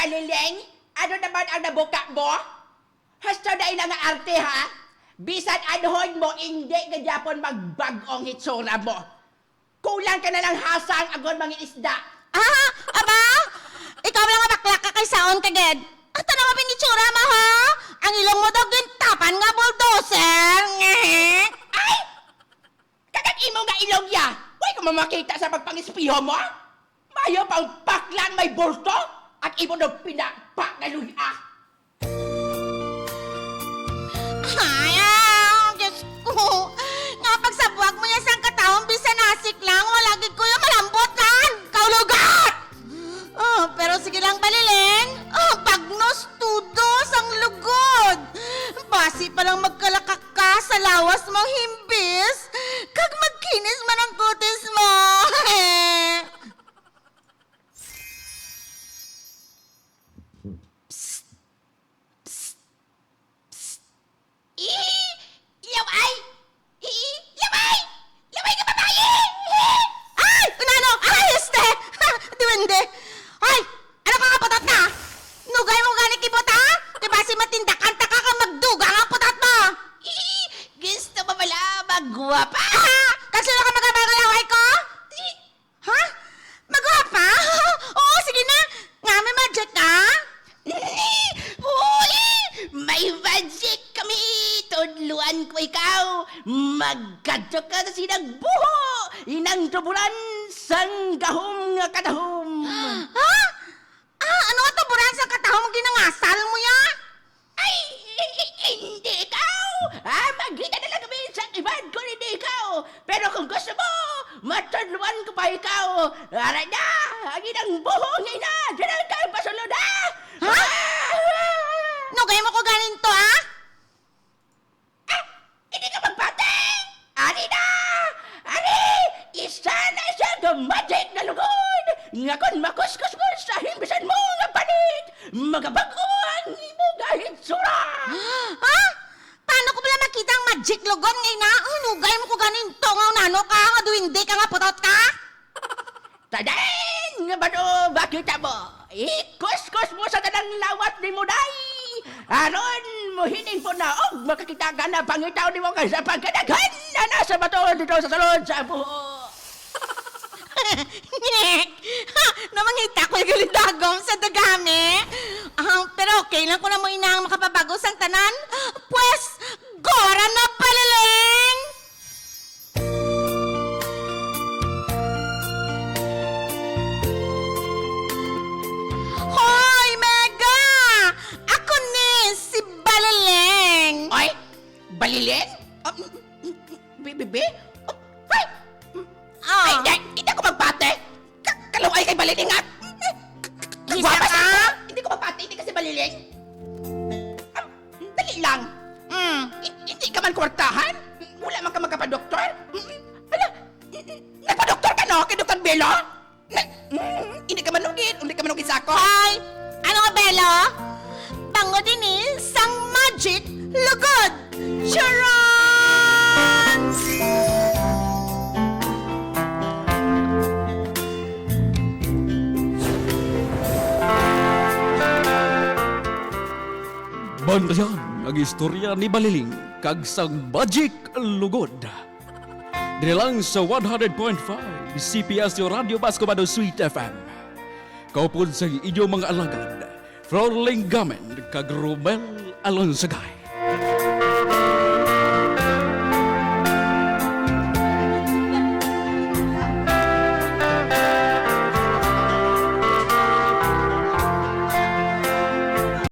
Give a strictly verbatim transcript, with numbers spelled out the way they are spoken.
Liling, ano naman ang nabuka mo? Hasta na ina nga arte, ha? Bisan anhon mo, hindi ka gyapon magbag-ong hitsura mo. Kulang ka na lang hasang agod mangin isda. Ah, aba? Ikaw lang nga bakla ka kay saon ka gid. Ang tanawa pinitsura mo, ha? Ang ilong mo daw gintapan nga bulldozer. Nge. Ay! Kag ang imo nga ilong ya, way ko mamakita sa pagpangispiho mo? Mayo pang baklang may bulto, ang imo daw pinakpak nga luy-a. Ay, ah, Diyos ko. Nga pagsabuag mo ya sang katahom, bisan asik lang, wala gid ko ya malambutan. Kaulugat! Ah, pero sige lang, Baliling. Ah, bagnos tudo sang lugod. Basi pa lang magkalakak ka sa lawas mo, himbis, kag magkinis man ang kutis mo. Psst! Psst! Psst! Ih! Laway! Ih! Laway! Laway nga babayi! Ih! Ay! Unano? Ay, este! Ha! Duwende! Ay! Ano ka nga putot na? Nugay mo gani kibot, ha? Di ba si matindakan ta ka kang magduga nga putot mo? Ih! Gusto mo bala magwapa? Ah! Kag sino ka magabay nga laway ko? Ih! Ha? Magwapa? Oo, sige na. Nga, may magic ka? Uy! May magic kami! Tudluan ko ikaw! Magkadto ka sa sinang buho! Inang tuburan sang gahom nga katahom! Ha? Ah, ano nga tuburan sang katahom ang ginangasal mo ya? Ay, i-, i-, hindi ikaw! Ah, magkita na lang kami sa iban kung hindi ikaw! Pero kung gusto mo, matudluan ko pa ikaw! Ara na! Ang inang buho nga ina! Diyan ang kang pasulod, ha? Ha? Ah! Nugay mo ko ganin to, ha? Ah! Hindi ka magpati! Ari na! Ari! Isa na siya ka magic nga lugod! Nga kon makuskus mo sa himbisan mo nga panit, magabag-o ang imo nga hitsura! Ha? Paano ko bala makita ang magic lugod nga ina? Unugay mo ko ganin to nga unano ka, nga duwende ka, nga putot ka? Tadain nga bado makita mo, ikuskus mo sa tanang lawat nimo, day. Aron mo hining po na og makakita ka na pangitaw nimo nga sa pagkadaghan na nasa bato dito sa sulod sa buho. Ngek! Ha! Namangita ko yung galidagom sa dagami. Ah, pero okay lang ko na mo inang makapabago sang tanan. Pues, gora na, Baliling! Hoy, Mega! Ako ni si Baliling! Oy, Baliling? Ah, mm, mm, mm, bi-, bi-, bi-, oh, ay! Mm, Ah. Ay, ay, hindi ko magpate! Ka-, kaluoy kay Baliling, ah! Kita Gwapa ka? Siya! Hindi ko magpate, hindi kasi Baliling! Ah, dali lang! Mm. Hi-, hindi ka man kwartahan? Wala man ka magkapadoktor? Mm, ala, mm, mm, nagpadoktor ka, no? Kay Doktor Belo? Na, mm, hindi ka manugid, hindi ka manugid sa ako. Hoy! Ano nga, Belo? Bangod ini sang magic lugod! Charan! Bantayan ang istorya ni Baliling kag sang magic lugod. Diri lang sa one hundred point five C P S U Radio Basco Bado Sweet F M. Kaupod sa inyo mga alagad, Flor Lingamen kag Romel Alonsagay.